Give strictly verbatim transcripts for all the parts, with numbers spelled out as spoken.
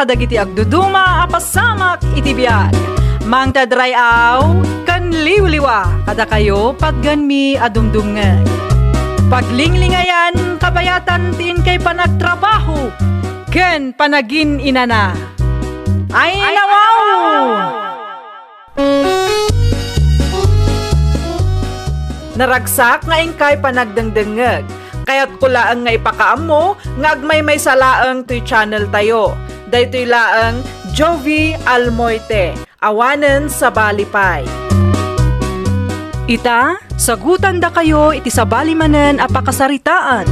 dagiti agduduma a pasamak iti biag. Mangted ray-aw ken liwliwa kadakayo patgenmi a dumdumngeg. Paglinglingayan kabayatan ti inkay panagtrabaho ken panagin-inana. Ay, nawaw! Naragsak nga inkay panagdengdengngeg. Kayatko laeng nga ipakaammo nga agmaymaysa laeng toy channel tayo. Daytoy laeng Jovi Almoite, awanen sabali pay. Ita, sagutandakayo iti sabali manen a pakasaritaan.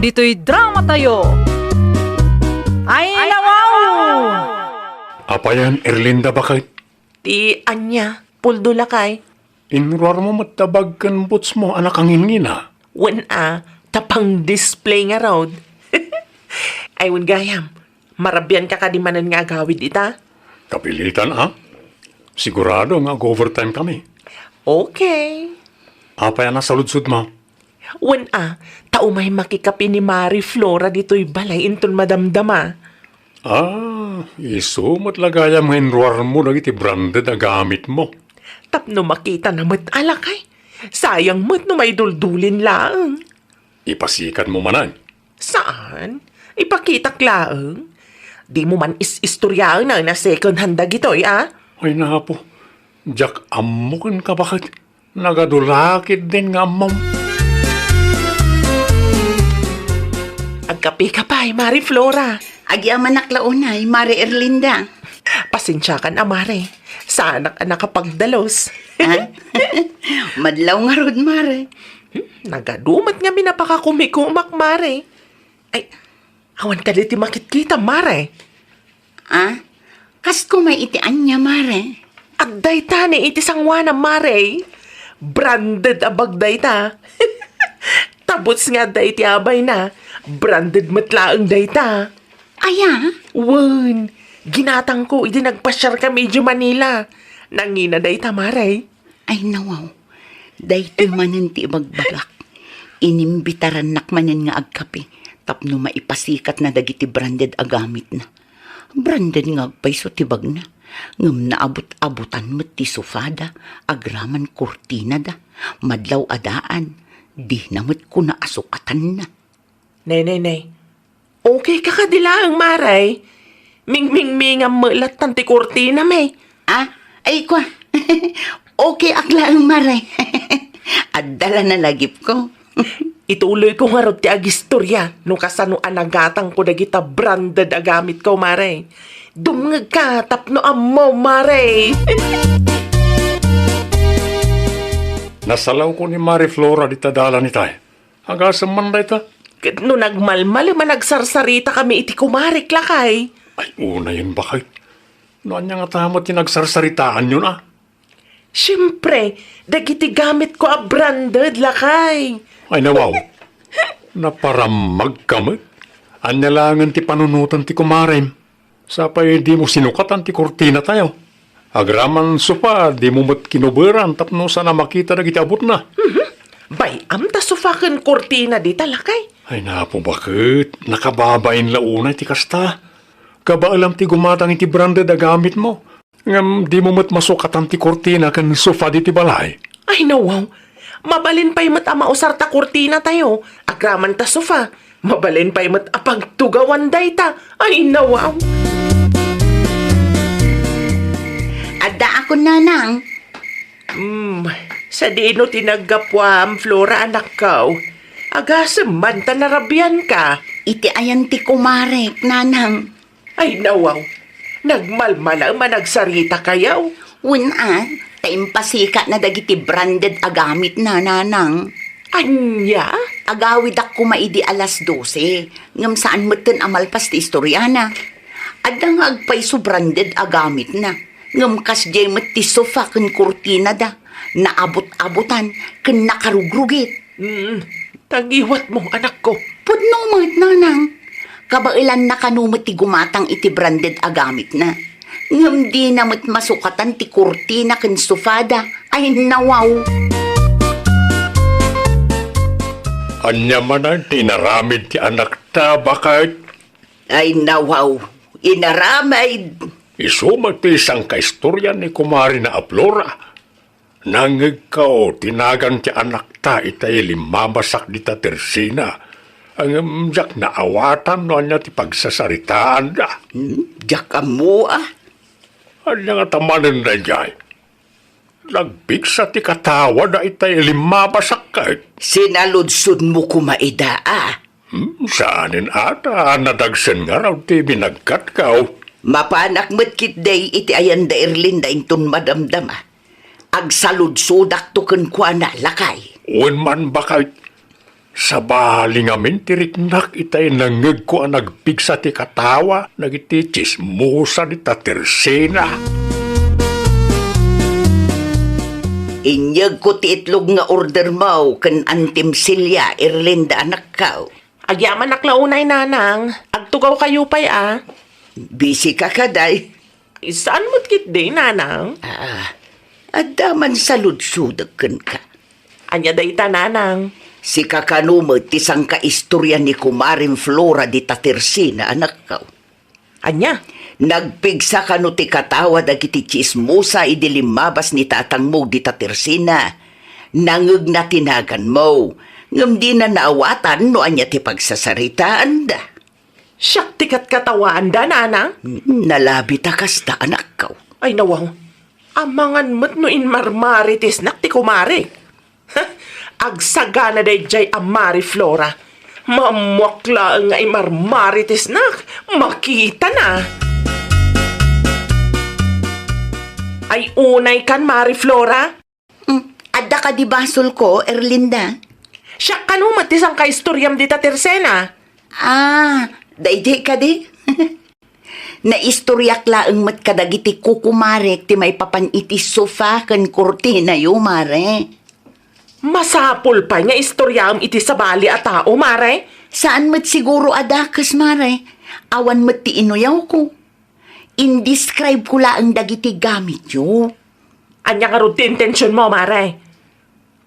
Ditoy drama tayo. Ay, nawaw! Apayan, Erlinda, baket? Ti ania, puldo lakay? Inruarmo met ta bag ken bootsmo a nakangingina. Wen a, ta pang-display ngarud. Ay, wen gayam, marabianka kadi manen nga agawid ita? Kapilitan a. Sigurado nga ag-overtime kami. Okay. Apay a nasaludsodmo? Wen a, ta umay makikapi ni Mari Flora ditoy balay inton madamdama. Ah, isu met la gayam nga inruarmo dagiti branded a gamitmo. Tapno makitana met a lakay. Sayang met no maiduldulin laeng. Ipasikatmo manen. Saan? Ipakitak laeng. Dimo man is-istoriaen a second hand dagitoy, a? Ay, napo. Diak ammo ken kabaket. Nagadu la ketdin nga ammom. Agkapika pay, Mari Flora. Agyamanak la unay, Mari Erlinda. Pasensiakan a, Mari. Saanak a nakapagdalus. Ah? Madlaw ngarud, Mari. Hmm, nagadu met ngamin a pakakumikumak, Mari. Ay, awan kadi ti makitkitam, Mari. Ah? Kas koma iti ania, Mare? Adda itay iti sangoanam, Mare. Branded a bag dayta. Ta boots nga adda iti abayna, branded met laeng dayta. Aya? Wen, ginatangko idi nagpasiarkami idiay Manila. Nangina dayta, Mare. Ay, nawaw. Daytoy manen ti ibagbagak. Inimbitarannak manen nga agkape tapno maipasikatna dagiti branded a gamitna. Branded nga agpayso ti bagna, ngem naabut-abutan met ti sofada, agraman kurtinada, madlaw a daan, dina met kuna a sukatanna. Nay, nay, nay. Okay ka kadi laeng, Mare? Mingmingmingam met lattan ti kurtinam, eh. Ah, ay, kua. Okay ak laeng, Mare. Adda la nalagipko. Ituloyko ngarud ti agistoria no kasano a nagatangko dagita branded a gamitko, Mare. Dumngegka tapno ammom, Mare. Nasalawko ni Mare Flora dita dalan itay. Agasem man dayta. Ket no nagmalmalem a nagsarsaritami iti kumarek, lakay? Ay, unayen, baket. No ania ngata met ti nagsarsaritaanyon, a? Siempre, dagiti gamitko a branded, lakay. Ay, nawaw. Naparammagka met. Ania laengen ti panunoten ti kumarem? Sapay dimo sinukatan ti kurtinatayo. Agraman sofa, dimo met kinuberan tapno saan a makita dagiti abutna. Mhm. Bay-am ta sofa ken kurtina dita, lakay. Ay, napo, baket. Nakababain la unay ti kasta. Kabaelam ti gumatang iti branded a gamitmo. Ngem dimo met masukatan ti kurtina ken sofa diti balay. Ay, nawaw. Mabalin pay met a mausar ta kurtinatayo, agraman ta sofa. Mabalin pay met a pagtugawan dayta. Ay, nawaw. Adda akon, nanang. Hmm, sadino ti naggapuam, Flora, anakko? Agasem man ta narabianka. Iti ayan ti kumarek, nanang. Ay, nawaw. Nagmalmalaem a nagsaritakayo. Wen a, ta impasikatna dagiti branded a gamitna, nanang. Ania? Agawidak koma idi alas dose, ngem saan metten a malpas ti istoriana. Adda nga agpayso branded a gamitna, ngem kasdiay met ti sofa ken kurtinada, naabut-abutan ken nakarugrugit. Mm, tagiwatmo, anakko. Pudno met, nanang. Kabaelanna kano met ti gumatang iti branded a gamitna. Ngem dina met masukatan ti kurtina ken sofada. Ay, nawaw. Ania manen ti inaramid ti anakta, baket? Ay, nawaw. inaramid. Isu met ti sangkaistorya ni kumarina a Flora. Nangngegko ti nagan ti anakta itay limmabasak dita Tersina. Ngem diak naawatan no ania ti pagsasaritaanda. Hmm, diak ammo, a. Ania ngata manen daydiay? Nagpigsa ti katawa dayta limmabasak ket. Sinaludsodmo koma ida, a? Hmm, saanen a ta nadagsen ngarud ti binagkatko. Mapanak met ketdi iti ayan da Erlinda inton madamdama. Agsaludsodakto kenkuana, lakay. Wen man baket. Sabali ngamin ti riknak itay nangngegko a nagpigsa ti katawa dagiti tsismosa dita Tersina. Inyegko ti itlog nga ordermo ken antim Celia, Erlinda, anakko. Agyamanak la unay, nanang. Agtugawkayo pay, a. Busy ka kadi? Saan met ketdi, nanang? Ah, adda man saludsodek kenka. Ania dayta, nanang? Sika kano met ti sangkaistorya ni kumarem Flora dita Tersina, anakko? Ania? Nagpigsa kano ti katawa dagiti tsismosa idi limmabas ni tatangmo dita Tersina? Nangngegna ti naganmo, ngem dina naawatan no ania ti pagsasaritaanda. Siak ti katkatawaanda, nanang? Mm, nalabi ta kasta, anakko. Ay, nawaw. Amangan met no inmarmaritisnak ti kumarek. Ha? Agsagana daydiay a Mari Flora. Maammoak laeng nga inmarmaritisnak. Makitana. Ay, unay kan, Mari Flora. Mm, adda kadi basolko, Erlinda? Siak kano met ti sangkaistoriam dita Tersina. Ah, daydiay kadi? Naistoriak laeng met kadagiti kukumarek ti maipapan iti sofa ken kurtinayo, Mare. Masapul pay nga istoriaem iti sabali a tao, Mare. Saan met siguro a dakes, Mare. Awan met ti inuyawko. Indescribe-ko laeng dagiti gamityo. Ania ngarud ti intensionmo, Mare?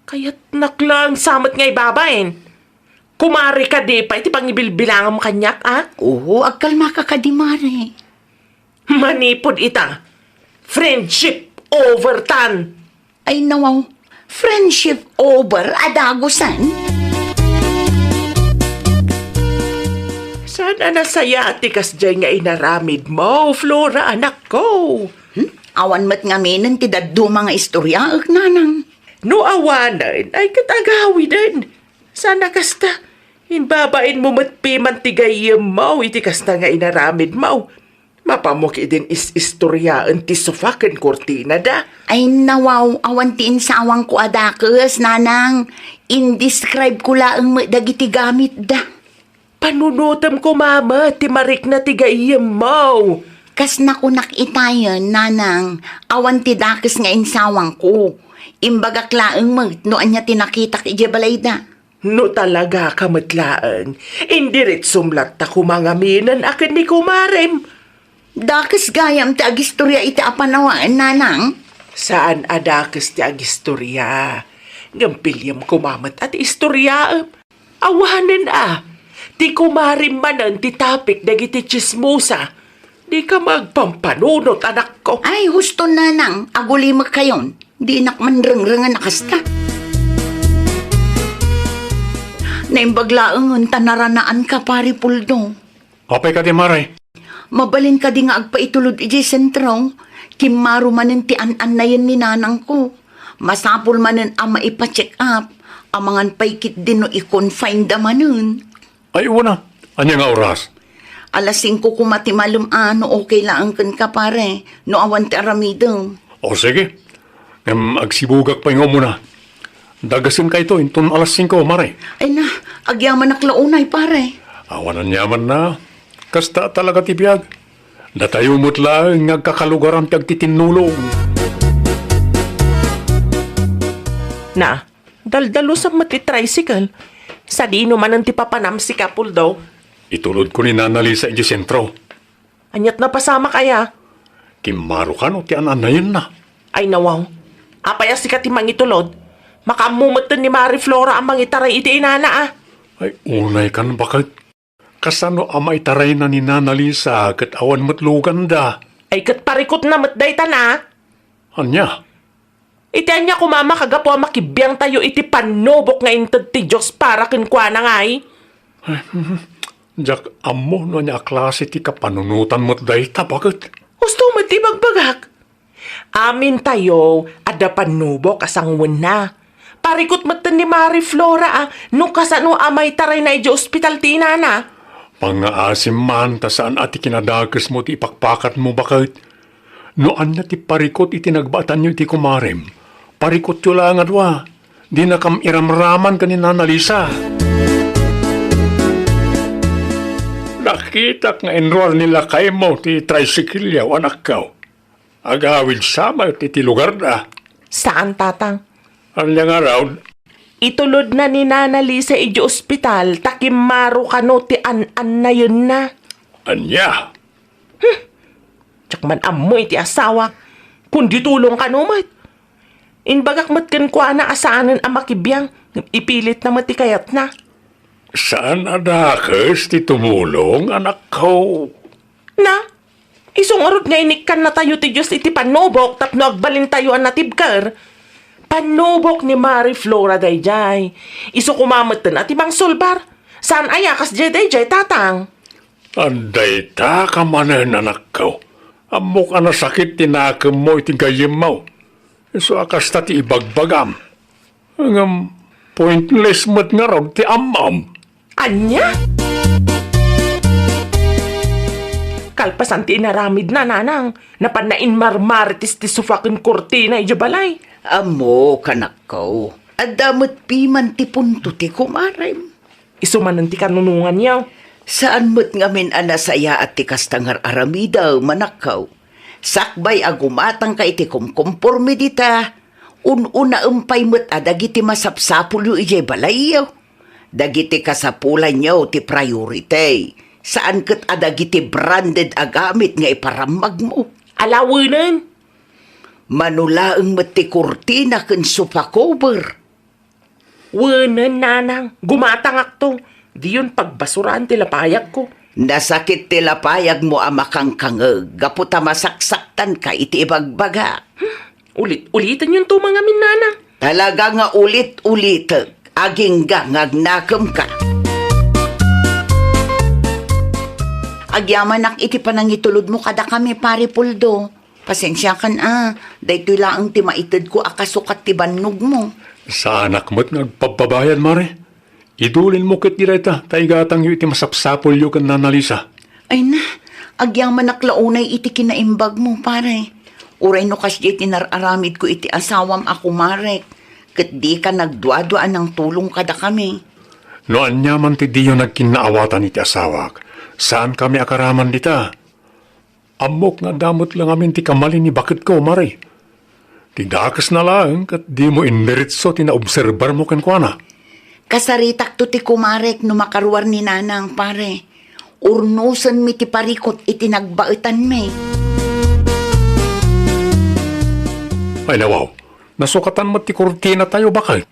Kayatnak laeng sa met nga ibabain. Kumare kadi pay ti pangibilbilangam kaniak, a? Oo, agkalmaka kadi, Mare. Manipud ita, friendship over tan. Ay, nawaw. Friendship over a dagusen? Saan a nasaya ti kasdiay nga inaramidmo, Flora, anakko? Hmm? Awan met ngaminen ti dadduma nga istoriaek, nanang. No awanen, ay ket agawiden. Saan a kasta, imbabainmo met piman ti gayyemmo iti kasta nga inaramidmo. Mapammok idin is-istoriaen ti sofa ken kurtinada. Ay, nawaw, awan ti insawangko a dakes, nanang. Indescribe-ko laeng met dagiti gamitda. Panunotem koma met ti marikna ti gayyemmo. Kas nakunak itayen, nanang, awan ti dakes nga insawangko. Imbagak laeng met no ania ti nakitak idiay balayda. No talagaka met laeng, indiretsom latta koma ngaminen a ken ni kumarem. Dakes gayam ti agistoria iti apanawaen, nanang? Saan a dakes ti agistoria. Ngem piliem koma met a ti istoriaem. Awanen a, ti kumarem manen ti tapik dagiti tsismosa. Dika agpampanunot, anakko. Ay, husto, nanang, agulimekkayon. Dinak man rengrengen a kasta. Naimbag laengen ta naranaanka, Pari Puldo. Apay kadi, Mare? Mabalin kadi nga agpaitulod idiay sentro? Kimmaro manen ti an-annayen ni nanangko. Masapul manen a maipa-check up. Amangan pay ketdi no i-confine da manen. Ay, wen a. Ania nga oras? Alas singko koma ti malem a, no okay laeng kenka, pare, no awan ti aramidem. O, sige. Ngem agsibugak pay nga umuna. Dagasenkayto inton alas singko, mare. Ay na, agyamanak la unay, pare. Awan aniamanna. Kasta talaga ti biag. Datayo met laeng nga agkakalugaran ti agtitinnulong. Na, daldalusam met ti tricycle. Sadino manen ti papanam, Sika Puldo? Itulodko ni Nana Lisa idiay sentro. Aniat napasamak aya? Kimmaro kano ti an-annayenna. Ay, nawaw. Apay a sika ti mangitulod? Makaammo metten ni Mari Flora a mangitaray iti inana, a. Ay, unay kan baket. Kasano a maitarayna ni Nana Lisa ket awan met luganda? Ay, ket parikutna met dayta na. Ania? Iti ania koma a makagapu a makibiangtayo iti pannubok nga inted ti Dios para kenkuana ngay? Diak ammo no ania a klase ti kapanunotan met dayta, baket. Husto met ti ibagbagak. Amintayo, adda pannubok a sanguenna. Parikut metten ni Mari Flora a no kasano a maitarayna idiay ospital ti inana. Pangngaasim man ta saan a ti kinadakesmo ti ipakpakatmo, baket. No ania ti parikut iti nagbaetanyo iti kumarem, parikutyo laeng a dua. Dinakam iramraman ken ni Nana Lisa. Nakitak nga inruar ni lakaymo ti tricycle-yo, anakko. Agawid sa met iti lugarda. Saan, Tatang. Ania ngarud? Itulodna ni Nana Lisa idiay ospital ta kimmaro kano ti an-annayenna. Ania? Diak man ammo iti asawa. Kundi tulong kano met. Imbagak met kenkuana a saanen a makibiang. Ipilitna met ti kayatna. Saan a dakes ti tumulong, anakko? Na, isu ngarud nga inikkannatayo ti Dios iti pannubok tapno agbalintayo a natibker. Pannubok ni Mari Flora daydiay. Isu koma metten a ti mangsulbar. Saan aya kasdiay daydiay, Tatang? Adda ita ka manen, anakko. Ammok a nasakit ti nakemmo iti gayyemmo. Isu a kasta ti ibagbagam. Ngem pointless met ngarud ti ammom. Ania? Kalpasan ti inaramidna, Nanang, napanna inmarmarites ti sofa ken kurtina idiay balay. Ammok, anakko. Adda met piman ti punto ti kumarem. Isu manen ti kanunonganyo. Saan met ngamin a nasayaat ti kasta nga ar-aramidem, anakko. Sakbay a gumatangka iti kumkomporme dita, un-unaem pay met a dagiti masapsapulyo idiay balayyo. Dagiti kasapulanyo ti priority, saan ket a dagiti branded a gamit nga iparammagmo. Ala, wenen. Mano laeng met ti kurtina ken sofa cover. Wenen, Nanang, gumatangakto. Diyon pagbasuraan ti lapayagko. Nasakit ti lapayagmo a makangkangeg gapu ta masaksaktanka iti ibagbaga. Ulit-ulitenyonto man ngamin, Nanang. Talaga nga ulit-ulitek, agingga nga agnakemka. Agyamanak iti panangitulodmo kadakami, Pare Poldo. Pasensiakan a, daytoy laeng ti maitedko a kasukat ti bannogmo. Saanak met nga agpabbabayad, Mare. Idulinmo ketdi dayta, ta igatangyo iti masapsapulyo ken Nana Lisa. Ay na, agyamanak la unay iti kinaimbagmo, pare. Uray no kasdiay ti nar-aramidko iti asawam a kumarek, ket dika nagduadua a nangtulong kadakami. No aniaman ti diyo nagkinnaawatan iti asawak, saankami a karaman dita. Ammok nga adda met la ngamin ti kamalin ni baketko, Mare. Ti dakesna laeng ket dimo indiretso ti naobserbarmo kenkuana. Kasaritakto ti kumarek no makaruar ni Nanang, pare. Urnosenmi ti parikut iti nagbaetanmi. Ay, nawaw. Nasukatan met ti kurtinatayo, baket.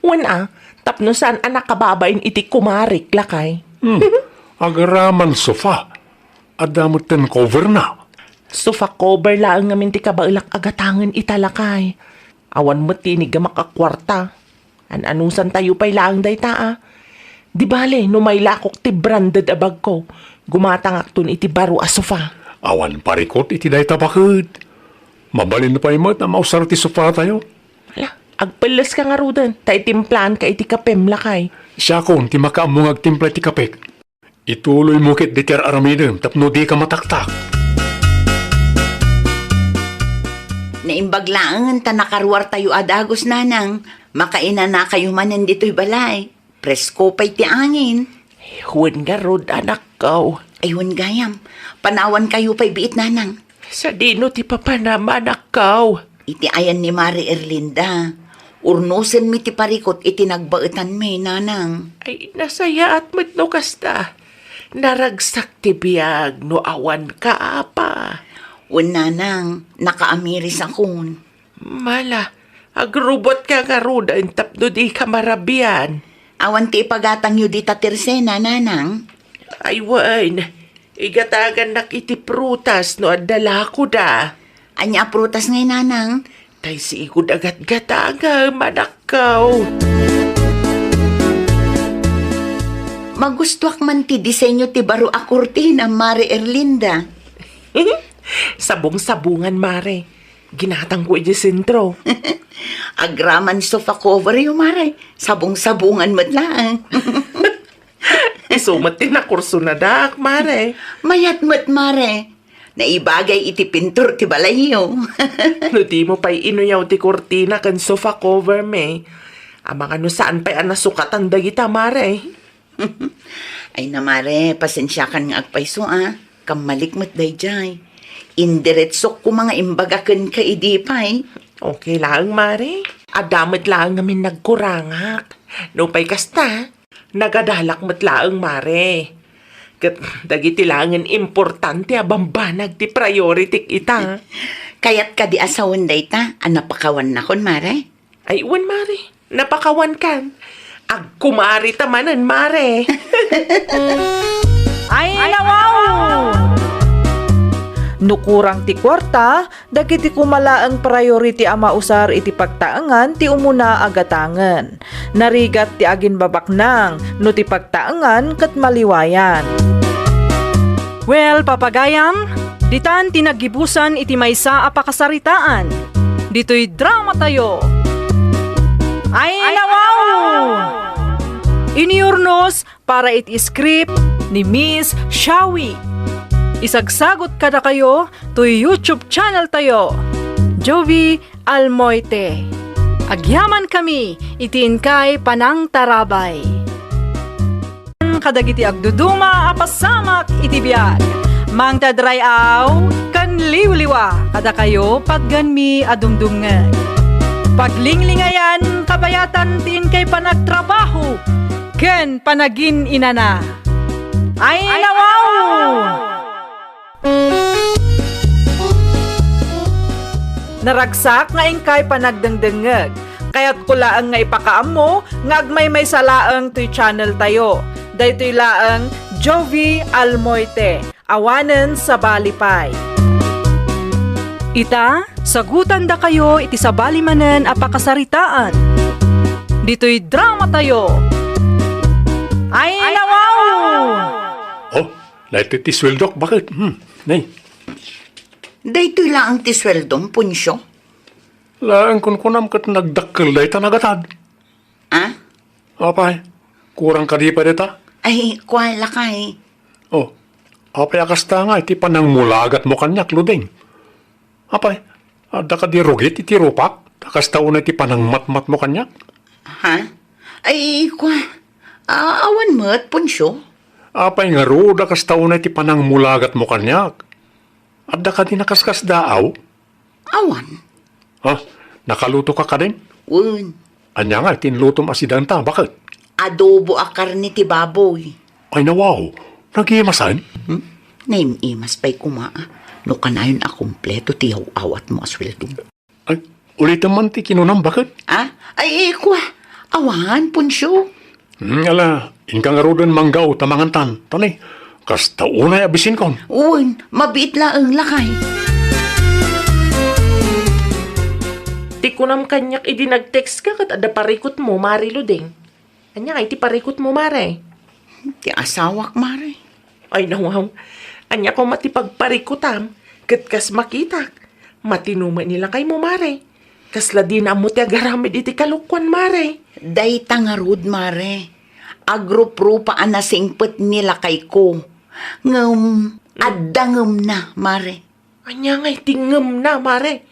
Wen a, tapno saan a nakababain iti kumarek, lakay. Hmm. Agraman sofa. Adda metten coverna. Sofa cover laeng ngamin ti kabaelak a gatangen ita, lakay. Awan met ti inig a makakuarta. An-anusantayo pay laeng dayta a. Di bale, no mailakok ti branded a bagko, gumatangakton iti baro a sofa. Awan parikut iti dayta, baket. Mabalin pay met a mausar ti sofatayo. Ala, agpelleska ngaruden, ta itimplaanka iti kapem, lakay. Siakon ti makaammo nga agtimpla iti kapek. Ituloymo ketdi ti ar-aramidem tapno dika mataktak. Naimbag laengen ta nakaruartayo a dagus, Nanang. Makainanakayo manen ditoy balay. Presko pay ti angin. Wen ngarud, anakko. Ay, wen gayam. Panawankayo pay biit, Nanang. Sadino ti papanam, anakko? Iti ayan ni Mari Erlinda. Urnosenmi ti parikut iti nagbaetanmi, Nanang. Ay, nasayaat met no kasta. Naragsak ti biag no awanka, apa. Wen, Nanang, nakaamirisakon. Mala, agrubotka ngaruden tapno dika marabian. Awan ti ipagatangyo dita ti resena, Nanang? Ay wen, igatagannak iti prutas no adda lakoda. Ania a prutas ngay, nanang? Tay sigud a gatgatagem, anakko. Magustuak man ti disenyo ti baro a kurtina, Mare Erlinda. Sabong-sabongan, Mare. Ginatangko iti sentro. Agraman sofa cover yo, Mare. Sabong-sabongan met laeng. Isu met ti nakursonadak, Mare. Mayat met, Mare. Naibagay iti pintur ti balayyo. No dimo pay inuyaw ti kurtina ken sofa cover, me. Amangan no saan pay a nasukatan dagita, Mare. Ay na, Mare, pasensiakan nga agpayso, a. Kammalik met daydiay. Indiretsok koma nga imbaga kenka idi pay. Okay laeng, Mare. Adda met laeng ngamin nagkurangak. Nupay kasta, nagadalak met laeng, Mare. Ket dagiti laengen importante a bambanag ti priority ita. Kayat kadi a sawen dayta a napakawannakon, Mare? Ay, wen, Mare. Napakawankan. Agkumarita manen, Mare. Ay, nawaw! No kurang ti kuarta, dagiti koma laeng priority a mausar iti pagtaengan ti umuna a gatangen. Narigat ti aginbabaknang no ti pagtaengan ket maliwayan. Well, papagayam, ditan ti naggibusan iti maysa a pakasaritaan. Ditoy dramatayo. Ay, nawaw! Iniurnos para iti script ni Miss Shawi. Isagsagot kadakayo toy YouTube channel tayo, Jovi Almoite. Agyamankami iti inkay panangtarabay. Kadagiti agduduma a pasamak iti biag, mangted ray-aw ken liwliwa kadakayo patgenmi a dumdumngeg. Paglinglingayan kabayatan ti inkay panagtrabaho ken panagin-inana. Ay, nawaw! Naragsak nga inkay panagdengdengngeg. Kayatko laeng nga ipakaammo nga agmaymaysa laeng toy channel tayo. Daytoy laeng Jovi Almoite, awanen sabali pay. Ita, sagutandakayo iti sabali manen a pakasaritaan. Ditoy dramatayo. Ay, nawaw! Oh, daytoy ti sueldok, baket? Hmm, nay. Daytoy laeng ti sueldom, Poncio? Laeng kunkunam ket nagdakkel dayta nagatad. Ah? Apay, kurang kadi pay dayta? Ay, kua, lakay. Oh, apay a kasta nga iti panangmulagatmo kaniak, Luding? Apay, adda kadi rugit iti rupak, ta kasta unay ti panangmatmatmo kaniak? Ha? Ay, kua, a-, awan met, Poncio. Apay ngarud a kasta unay ti panangmulagatmo kaniak? Adda kadi nakaskasdaaw? Awan. Ha? Nakaluto ka kadin? Wen. Ania nga ti inlutom a sidanta, baket? Adobo a karne ti baboy. Ay, nawaw. Nagimasan? Hmm? Naim-imas pay koma, a. No kanayon a kompleto ti yaw-awatmo a sueldo. Ay, ulitem man ti kinunam, baket? Ah? Ay, kua. Awan, Poncio. Hmm, ala, inka ngaruden manggaw ta mangantan. Tani, kasta unay a bisinkon. Wen, mabiit laeng, lakay. Ti kunam kaniak idi nag-text ka ket adda parikutmo, Mare Luding. Ania ngay ti parikutmo, Mare? Ti asawak, Mare. Ay, nawaw. Ania koma ti pagparikutam? Ket kas makitak, matino met ni lakaymo, Mare. Kasla dina ammo ti agaramid iti kalokuan, Mare. Dayta ngarud, Mare. Agruprupa a nasingpet ni lakayko. Ngem, adda ngemna, Mare. Ania ngay ti ngemna, Mare?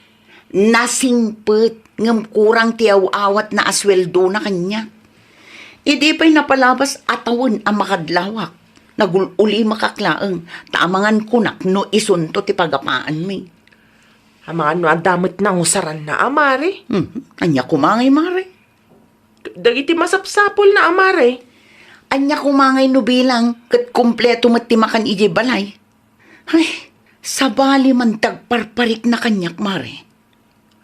Nasingpet, ngem kurang ti aw-awatna a sueldona kaniak. Idi pay napalabas a tawen a makadlawak, nagul-ulimakak laeng, ta amangan kunak no isunto ti pagapaanmi. Amangan no adda met nangusaranna a, Mare? Hmm, ania koma ngay, Mare? Dagiti masapsapulna a, Mare? Ania koma ngay no bilang ket kompleto met ti makan idiay balay? Ay, sabali man ti agparparikna kaniak, Mare.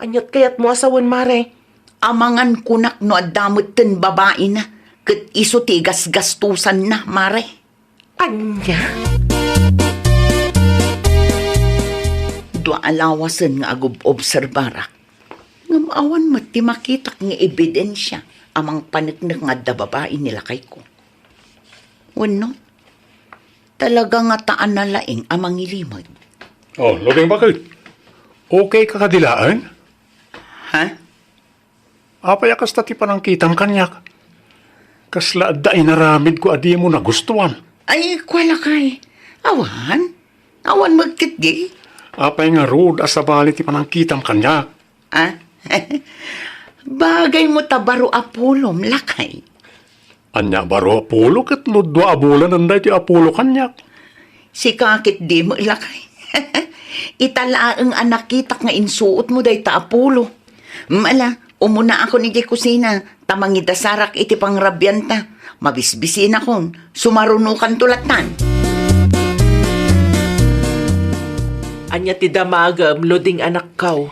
Aniat kayatmo a sawen, Mare? Amangan kunak no adda metten babaina, ket isu ti igasgastosanna, Mare. Ania? Dua a lawasen nga agub-obserbarak. Ngem awan met ti makitak nga ebidensia a mangpaneknek nga adda babai ni lakayko. Wenno, talaga nga ta a nalaing a mangilimed. Oh, Luding, baket. Okay ka kadi laeng? Ha? Apay a kasta ti panangkitam kaniak? Kasla adda inaramidko a dimo nagustuan? Ay, kua lakay. Awan. Awan met ketdi. Apay ngarud a sabali ti panangkitam kaniak? Ah? Bagay mo ta baro a pulom, lakay. Ania baro a pulo ket no dua a bulan daytoy a pulo kaniak? Sika ketdi met lakay. Ita laeng a nakitak nga insuot mo dayta a pulo. Mala, umuna akon idiay kusina, ta mangidasarak iti pangrabianta. Mabisbisinakon, sumarunokanto lattan. Ania ti damagem, Luding anakkaw?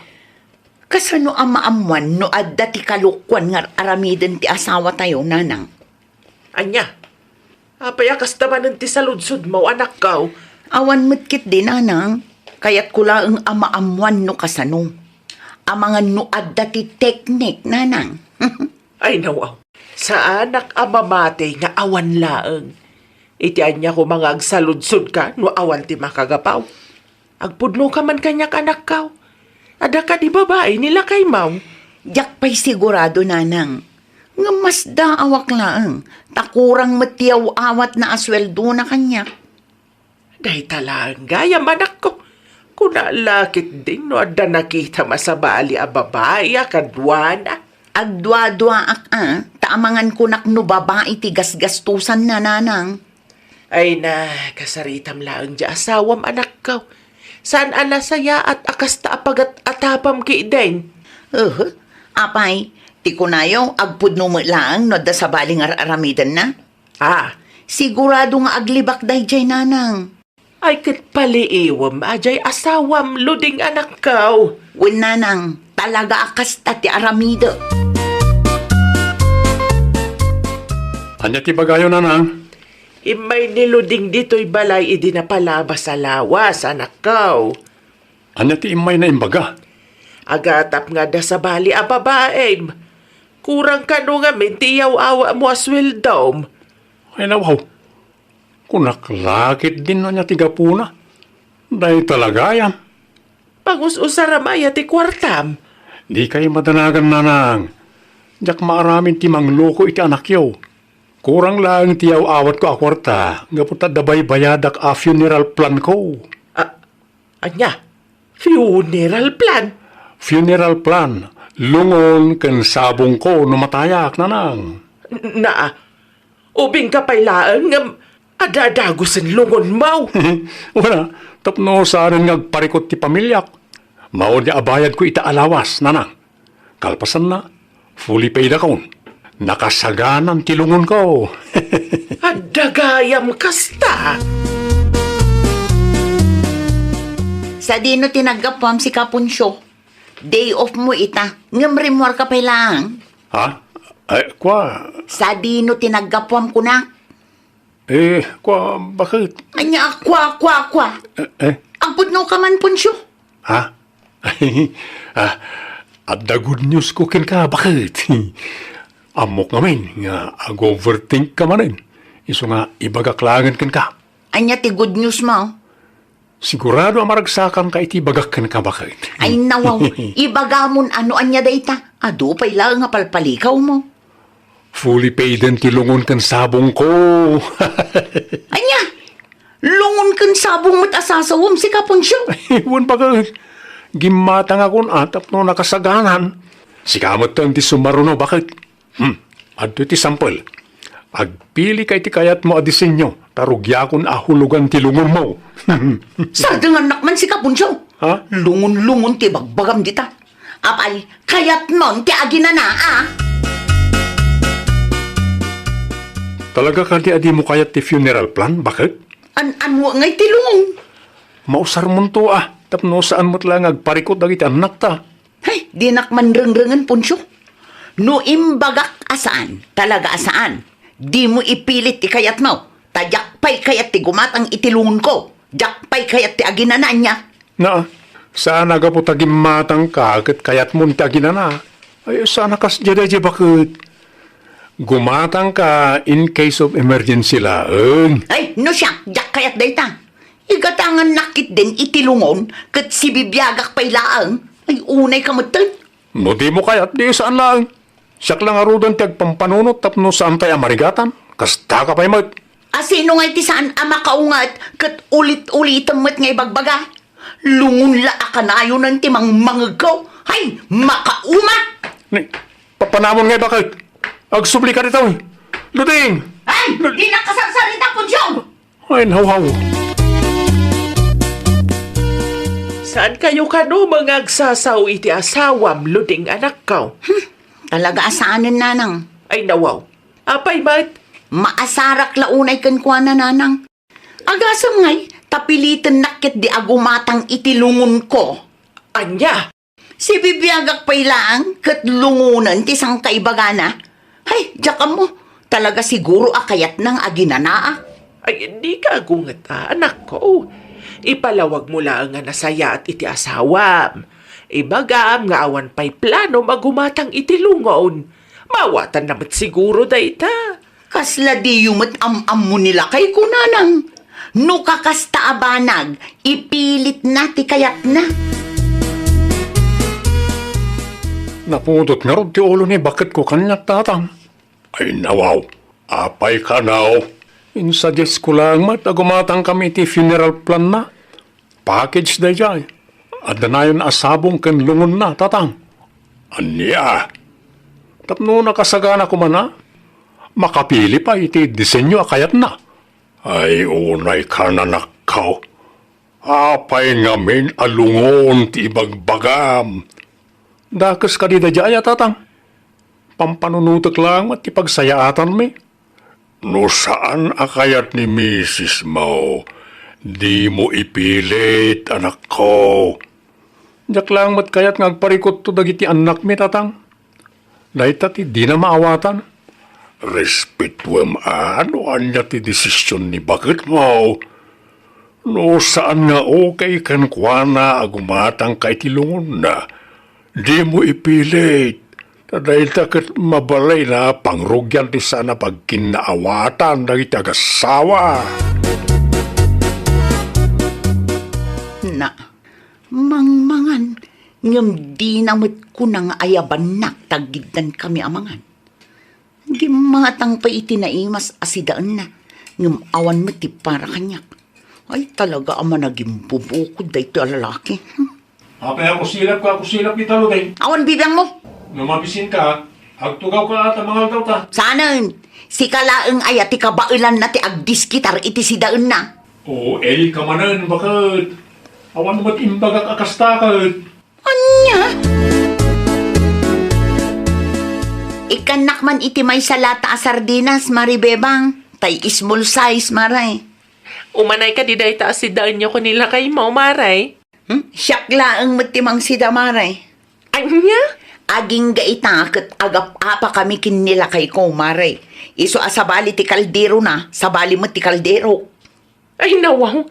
Kasano a maammuan no adda ti kalokuan nga aramiden ti asawatayo, nanang? Ania? Apay a kasta manen ti saludsodmo, anakkaw? Awan met ketdi, nanang. Kayatko laeng a maammuan no kasano. Amangan no adda ti teknik, nanang. Ay, nawaw. Saanak a mamati nga awan laeng. Iti ania koma nga agsaludsodka no awan ti makagapaw? Agpudnoka man kaniak, anakkaw. Adda kadi babai ni lakaymo? Diak pay sigurado, nanang. Ngem masdaawak laeng, ta kurang met ti aw-awatna a sueldona kaniak. Dayta laeng gayam, anakko. Kuna la ketdin no adda nakitam a sabali a babai a kaduana. Agduaduaak a, ta amangan kunak no babai ti gasgastosanna, nanang. Ay na, kasaritam laeng diay asawam, anakko. Saan a nasayaat a kasta a pagat-atapam ketdin? Uhu. Apay, ti kunayo, agpudno met laeng no adda sabali nga ar-aramidenna? Ah. Sigurado nga aglibak daydiay, nanang. Ay, ket paliiwem a diay asawam, Luding anakko. Wen, nanang, talaga a kasta ti aramidek. Ania ti ibagayo, nanang? Immay ni Luding ditoy balay idi napalabas a lawas, anakko. Ania ti immayna imbaga? Agatap nga adda sabali a babaim. Kurang kano ngamin ti iyaw-awatmo a sueldom. Ay, nawaw. Kunak la ketdin no ania ti gapuna. Dayta la gayam. Pangus-usaram aya ti kuartam? Dikay madanagan, nanang. Diak maaramid ti mangloko iti anakyo. Kurang laeng ti iyaw-awatko a kuarta gapu ta adda baybayadak a funeral planko. Ah, ania? Funeral plan? Funeral plan. Lungon ken sabongko no matayak, nanang. N-, naa. Ubingka pay laeng ngem adda dagusen lungonmo. Wala, tapno saanen nga agparikut ti pamiliak. Maudi a bayadko ita a lawas, nanang. Kalpasanna, fully paid akon. Nakasaganan ti lungonko. Adda gayam kasta. Sadino ti naggapuam, sika Poncio? Day off mo ita, ngem rimmuarka pay laeng. Ha? Eh, kua? Sadino ti naggapuam, kunak? Eh, kua, baket? Ania, kua, kua, kua? Eh, eh? Agpudnoka man, Poncio? Ha? Ah, adda good news ko kenka, baket. Ammok ngamin nga ag-overthink ka manen. Isu nga ibagak laengen kenka. Ania ti good news mo? Sigurado a maragsakanka iti ibagak kenka, baket. Ay, nawaw. Ibagamon a no ania dayta. Adu pay laeng a palpalikawmo. Fully paiden ti lungon ken sabongko. Ania? Lungon ken sabong met a sasawem, sika Poncio? Wen, baket. Gimmatangakon a tapno nakasaganan. Sika metten ti sumaruno, baket. Hmm. Adtoy ti sampel. Agpilika iti kayatmo a disenyo, ta rugiakon a hulogan ti lungonmo. Sardengannak man, sika Poncio. Ha? Lungon-lungon ti bagbagam dita. Apay, kayatmon ti aginana, a? Talaga kadi a dimo kayat ti funeral plan, baket? An-ano ngay ti lungon? Mausarmonto, a, tapno saan met laeng nga agparikut dagiti annakta. Hay, dinak man rengrengen, Poncio. No imbagak a saan, talaga a saan, dimo ipilit ti kayatmo, ta diak Pay kayat ti gumatang iti lungonko? Diak pay kayat ti aginana ania? Na, saan a gapu ta gimmatangka ket kayatmon ti aginana. Ay, saan a kasdiay daydiay baket. Gumatangka in case of emergency laeng. Ay, no siak, diak kayat dayta. Igatangannak ketdin iti lungon ket sibibiagak pay laeng. Ay, unayka metten. No dimo kayat, di saan laeng. Siak la ngaruden ti agpampanunot tapno saantay a marigatan. Kastaka pay met. A sino ngay ti saan a makaunget ket ulit-ulitem met nga ibagbaga? Lungon la a kanayonen ti mangmangegko. Hay, makauma! Ni, papanamon ngay baket. Agsubli ka ditoy. Luding! Ay, Lud- di nakasarsarita, Kunsyong! Ay, nawhaw. Saan kayo kano nga agsasao iti asawam, Luding, anakko? Hmm, talaga a saanen, Nanang. Ay, nawhaw. Apay met? Maasarak la unay kenkuana, Nanang. Agasem ngay, ta pilitennak ketdi a gumatang iti lungonko. Ania? Sibibiagak pay laeng ket lungonen ti sangkaibagana. Hay, diak ammo, talaga siguro a kayatna nga aginanaak. Ay, dika agunget a, anakko. Ipalawagmo laeng a nasayaat iti asawam. Ibagam nga awan pay planom a gumatang iti lungon. Mawatanna met siguro dayta. Kasla diyo met am-ammo ni lakayko, Nanang. No kakasta a banag, ipilitna ti kayatna. Napudot ngarud ti ulo ni baketko kaniak, Tatang. Ay, nawhaw. Apay kano? Insuggest ko laeng met a gumatangkami iti funeral planna. Package daydiay. Addanayon a sabong ken lungonna, Tatang. Ania? Tapno nakasagana koma, makapili pay iti disenyo a kayatna. Ay, unayka, anakko. Apay ngamin a lungon ti ibagbagam? Dakes kadi daydiay a, Tatang? Pampanunotek laeng met ti pagsayaatanmi. No saan a kayat ni misismo, dimo ipilit, anakko. Diak laeng met kayat nga agparikutto dagiti annakmi, Tatang. Dayta ti dina maawatan. Respetuem a no ania ti desision ni baketmo. No saan nga okay kenkuana a gumatangka iti lungonna, dimo ipilit. Ta dayta ket mabalinna a pangrugian ti saan a pagkinnaawatan dagiti agassawa. Na, mangmangan, ngem dina met kuna nga ayabannak ta agiddankami a mangan. Gimmatang pay iti naimas a sidaenna, ngem awan met ti para kaniak. Ay, talaga a managimbubukod daytoy a lalaki. Apay a kusilapka a kusilap ita, Luding? Awan bibiangmo. No mabisinka, agtugawka ta mangaldaw ta. Saanen, sika laeng aya ti kabaelanna ti agdiskitar iti sidaenna. O, ey, ka manen, baket. Awan met imbagak a kasta ket. Ania? Ikkannak man iti maysa lata a sardinas, Mare Bebang, tay small size, Mare. Umanay kadi dayta a sidaenyo ken ni lakaymo, Mare? Hmm? Siak laeng met ti mangsida, Mare. Ania? Agingga ita ket agap-apakami ken ni lakayko, Mare. Isu a sabali ti kalderona, sabali met ti kaldero. Ay, nawaw.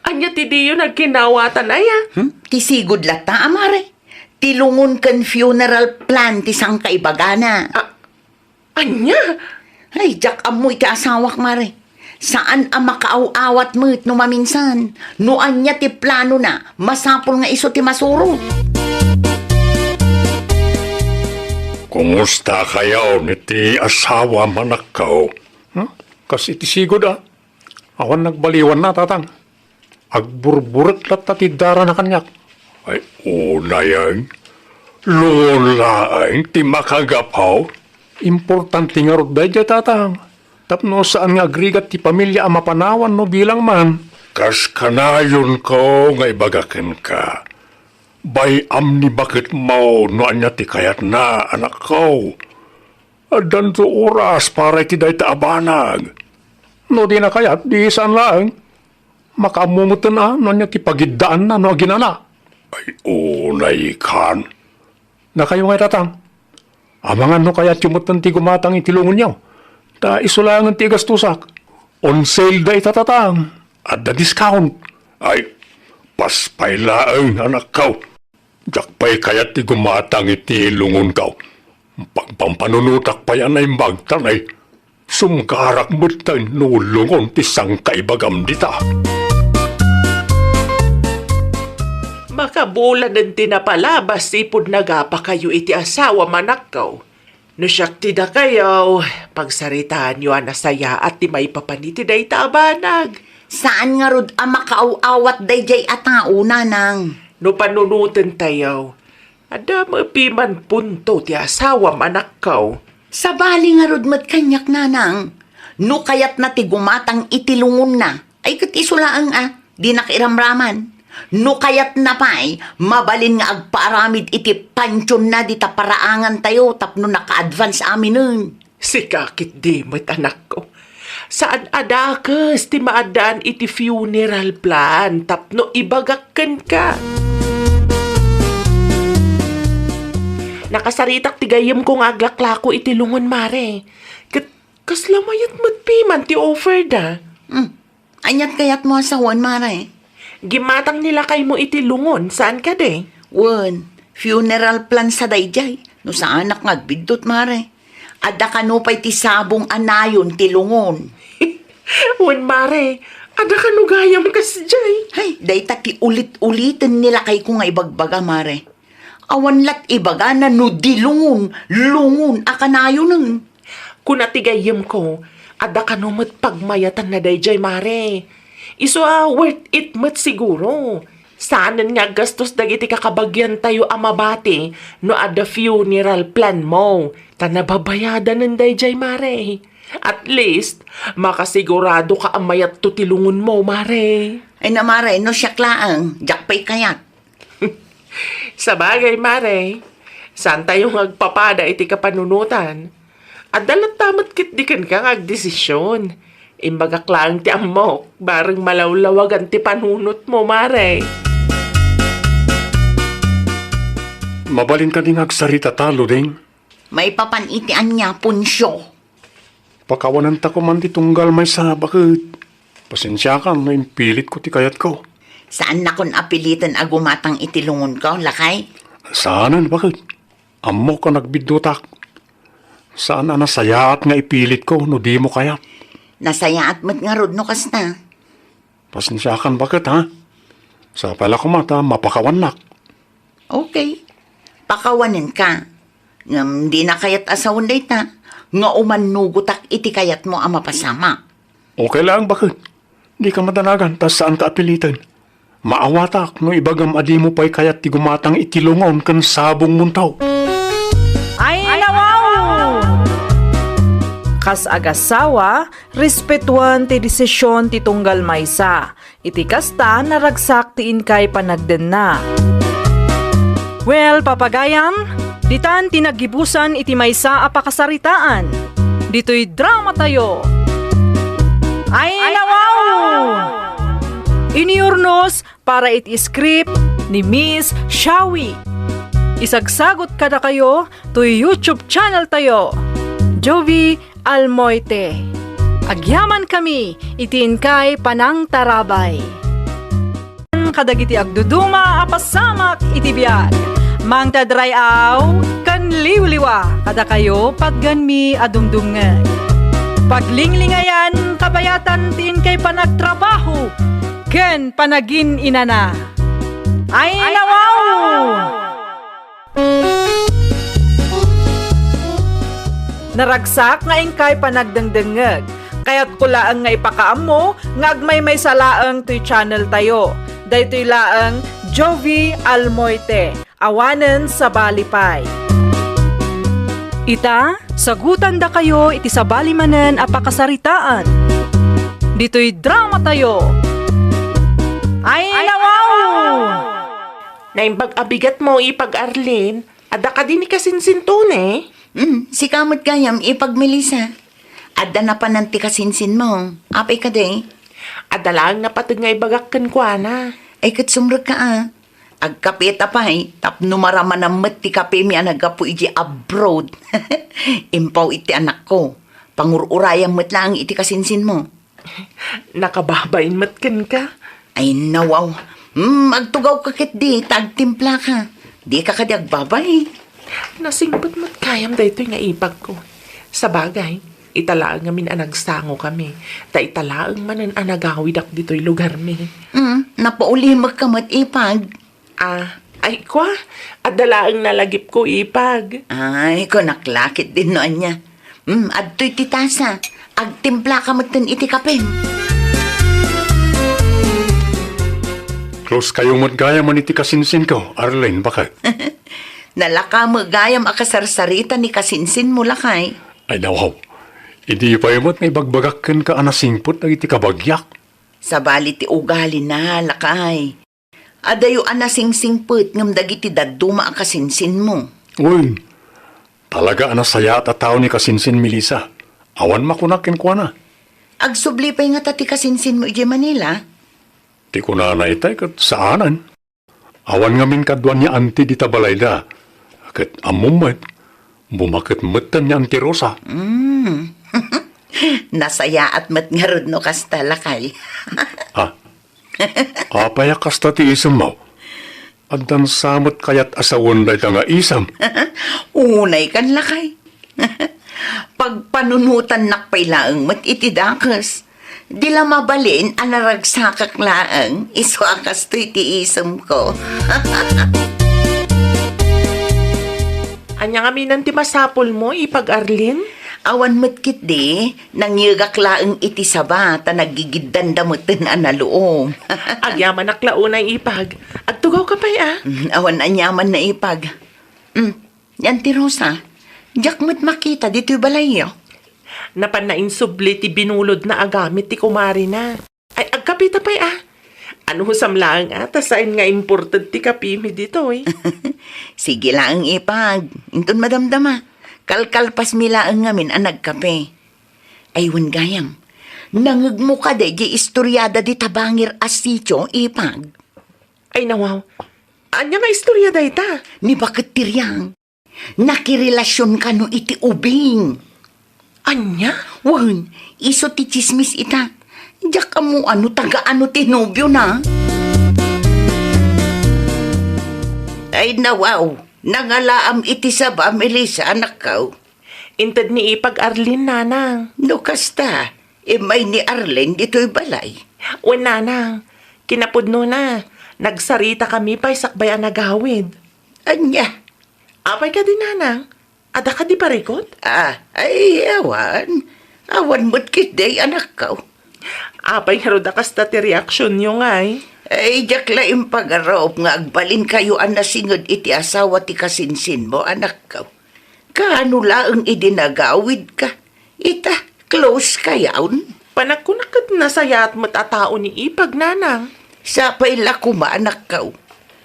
Ania ti diyo nagkinawatan aya? Hmm? Ti sigud latta, a, Mare. Ti lungon ken funeral plan ti sangkaibagana. A-, ania? Ay, diak ammo iti asawak, Mare. Saan a makaaw-awat met no maminsan. No ania ti planona, masapul nga isu ti masuro. Kumusta kayo ni ti asawa, manakkaw? Hmm? Kas iti sigud, a. Awan nagbaliwanna, Tatang. Agburburek latta ti darana kaniak. Ay, unayen. Lungon laeng ti makagapu. Importante ngarud daydiay, Tatang. Tapno saan nga agrigat ti pamilia a mapanawan no bilang man. Kas kanayonko nga ibaga kenka, bay-am ni baketmo no ania ti kayatna, anakko. Addanto oras para iti dayta a banag. No dina kayat, di saan laeng. Makaammo metten a no ania ti pagiddaanna no aginana. Ay, unay kan. Dakayo ngay, Tatang. Amangan no kayatyo metten ti gumatang iti lungonyo. Ta isu laengen ti igastosak. On sale dayta, Tatang. Adda discount. Ay, paspay laeng, anakko. Diak pay kayat ti gumatang iti lungonko. Pagpampanunotak pay a naimbag, ta nay, sumgarak met ta no lungon ti sangkaibagam dita. Makabulanen ti napalabas ipud nagapakayo iti asawam, anakko. No siak ti dakayo, pagsaritaanyo a nasayaat ti maipapan iti dayta a banag. Saan ngarud a makaaw-awat daydiay a tao, nanang. No panunotentayo, adda met piman punto ti asawam, anakko. Sabali ngarud met kaniak, nanang. No kayatna ti gumatang iti lungonna, ay ket isu laeng a, dinak iramraman. No kayatna pay, mabalin nga agpaaramid iti pantionna dita paraangantayo tapno naka-advance aminen. Sika ketdi met, anakko. Saan a dakes ti maaddaan iti funeral plan tapno ibagak kenka. Nakasaritak ti gayyemko nga aglaklako iti lungon, Mare. Ket kasla mayat met piman ti offer da. Hmm. Aniat kayatmo a sawen, Mare? Gimatang ni lakaymo iti lungon, saan kadi? Wen, funeral plan sa daydiay. No saanak nga agbiddut, Mare. Adda kano pay ti sabong a nayon ti lungon. Wen, Mare, adda kano gayam kasdiay. Hay, dayta ti ulit-uliten ni lakayko nga ibagbaga, Mare. Awan lat ibagana no di lungon, lungon a kanayonen. Kuna ti gayyemko, adda kano met pagmayatanna daydiay, Mare. Isu a worth it met siguro. Saanen nga aggastos dagiti kakabagiantayo a mabati no adda funeral plan mo. Ta nababayadanen daydiay, Mare. At least, makasigurado ka a mayatto ti lungonmo, Mare. Ay na, Mare, no siak laeng, diak pay kayat. Sabagay, Mare, saantayo nga agpapada iti kapanunotan. Adda latta met ketdi kenka nga agdesisyon. Imbagak laeng ti ammok, bareng malawlawagan ti panunotmo, Mare. Mabalin kadi nga agsarita ta, Luding? Maipapan iti ania, Poncio? Pakawanenta koman ti tunggal maysa, baket. Pasensiakan no impilitko ti kayatko. Saannakon a piliten a gumatang iti lungonko, lakay? Saanen, baket. Ammok a nagbiddutak. Saan a nasayaat nga ipilitko no dimo kayat. Nasayaat met ngarud no kasta. Pasensiakan, baket, ha? Sapay la koma ta mapakawannak. Okay. Pakawanenka. Ngem dina kayat a sawen dayta, nga umannugotak iti kayatmo a mapasamak. Okay laeng, baket. Dika madanagan ta saanka a piliten. Maawatak no ibagam a dimo pay kayat ti gumatang iti lungon ken sabongmonto. Ay, nawaw! Kas agasawa, respetuan ti desisyon ti tunggal maysa. Iti kasta, naragsak ti inkay panagdenna. Well, papagayam, ditan ti naggibusan iti maysa a pakasaritaan. Ditoy dramatayo. Ay, nawaw! Iniurnos para iti script ni Miss Shawi. Isagsagot kadakayo toy YouTube channel tayo, Jovi Almoite. Agyamankami iti inkay panangtarabay. Kadagiti agduduma a pasamak iti biag, mangted ray-aw ken liwliwa kadakayo patgenmi a dumdumngeg. Paglinglingayan, kabayatan ti inkay panagtrabaho ken panagin-inana. Ay, nawaw! Naragsak nga inkay panagdengdengngeg. Kayatko laeng nga ipakaammo nga agmaymaysa laeng toy channel tayo. Daytoy laeng Jovi Almoite. Awanen sabali pay. Ita, sagutandakayo iti sabali manen a pakasaritaan. Ditoy dramatayo. Ay, nawaw! Naimbag a bigat mo, Ipag Arlene. Adda kadi ni kasinsinto ne? Hmm, sika met gayam, Ipag Melissa. Adda napanan ti kasinsinmo. Apay kadi? Adda laeng napateg nga ibagak kenkuana. Ay, ket sumrekka a. Agkape ta pay, tapno maramanam met ti kapemi a naggapu idiay abroad. Impaw iti anakko. Pangur-urayam met laeng iti kasinsinmo. Nakababain met kenka? Ay, nawaw. Hmm, agtugawka ketdi, ta agtimplaka. Dika kadi agbabain? Nasingpet met gayam daytoy nga ipagko. Sabagay, ita laeng ngamin a nagsangokami, ta ita laeng manen a nagawidak ditoy lugarmi. Hmm, napaulimekka met, ipag. Ah, ay, kwa, adda laeng nalagipko, ipag. Ay, kunak la ketdin no ania. Hmm, adtoy ti tasa. Agtimplaka metten iti kapem. Close kayo met gayam man iti kasinsinko, Arlene, baket. Nalaka met gayam a kasarsarita ni kasinsinmo, lakay. Ay, nawaw. Idi pay met nga ibagbagak kenka a nasingpet dagiti kabagiak. Sabali ti ugalina, lakay. Adayo a nasingsingpet ngem dagiti dadduma a kasinsinmo. Wen, talaga a nasayaat a tao ni kasinsin Melissa. Awan makunak kenkuana. Agsubli pay ngata ti kasinsinmo idiay Manila? Ti kunana itay ket saanen. Awan ngamin kadua ni Auntie dita balayda. Ket ammom met, bumaket metten ni Auntie Rosa. Mm. Nasayaat met ngarud no kasta, lakay. Ah, Apay a kasta ti isemmo? Addan sa met kayat a sawen dayta nga isem? Unay kan, lakay. Pagpanunotannak pay laeng met iti dakes. Di la mabalin a naragsakak laeng, isu a kastoy ti isemko. Ania ngamin ti masapulmo, ipag Arlene? Awan met ketdi, nangyegak laeng iti saba, ta naggigiddanda metten a naluom. Agyamanak la unay, ipag. Agtugawka pay, a? Mm, awan aniaman, ipag. Mm, yan ti Rosa. Diak met makita ditoy balayyo. Napanna insubli ti binulodna a gamit ti kumarina. Ay, agkapita pay, a. Anusam laeng, a, ta saan nga imported ti kapimi ditoy. Sige laeng, ipag. Inton madamdama, kalkalpasmi laeng ngamin a nagkape. Ay, wen gayam, nangngegmo kadi diay istoriada dita bangir a sitio, ipag? Ay, nawaw. Ania nga istoria dayta? Ni baket ti riang. Nakirelasyon kano iti ubing. Ania? Wen, isu ti tsismis ita. Diak ammo no taga-ano ti nobiona. Ay, nawaw, nangalaam iti saba, Melissa, anakko. Inted ni ipag Arlene, nanang. No kasta, immay ni Arlene ditoy balay. Wen, nanang, kinapudnona, nagsaritakami pay sakbay a nagawid. Ania? Apay kadi, nanang? Adda kadi parikut? Ah, ay, awan. Awan met ketdi, anakko. Apay ngarud a kasta ti reaksionyo, ngay? Ay, diak la impagarup nga agbalinkayo a nasinged iti asawa ti kasinsinmo, anakko. Kaano laeng idi nagawidka? Ita, close kayon? Panagkunak ket nasayaat met a tao ni ipag, nanang. Sapay la koma, anakko.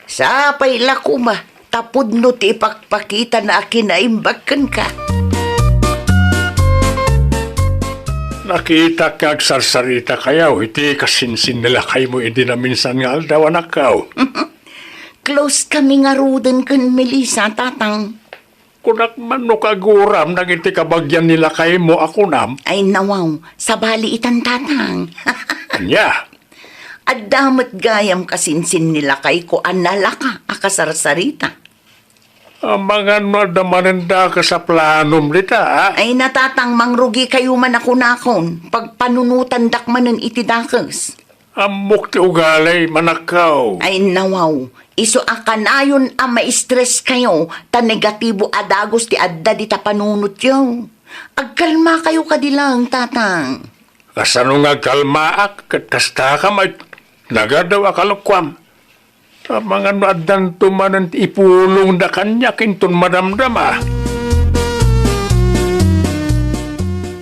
Sapay la koma, ta pudno ti ipakpakitana a kinaimbag kenka. Nakitak nga agsarsaritakayo iti kasinsin ni lakaymo idi naminsan nga aldaw, anakko. Close kami ngaruden ken Melissa, tatang. Kunak man no kaguram dagiti kabagian ni lakaymo a kunam? Ay, nawaw, sabali itan, tatang. Ania? Adda met gayam kasinsin ni lakayko a nalaka a kasarsarita. Amangan no adda manen dakes a planom dita, a? Ay, natatang, mangrugikayo man a kunakon. Pagpanunotandak manen iti dakes. Ammok ti ugalim, anakko. Ay, nawaw. Isu a kanayon a maistres kayo, ta negatibo a dagus ti adda dita panunotyo. Agkalma kayo kadi laeng, tatang. Kasano nga agkalmaak ket kasta ka met? Nagadaw a kalokuam. Amangan no addanto manen ti ipulongda kaniak inton madamdama.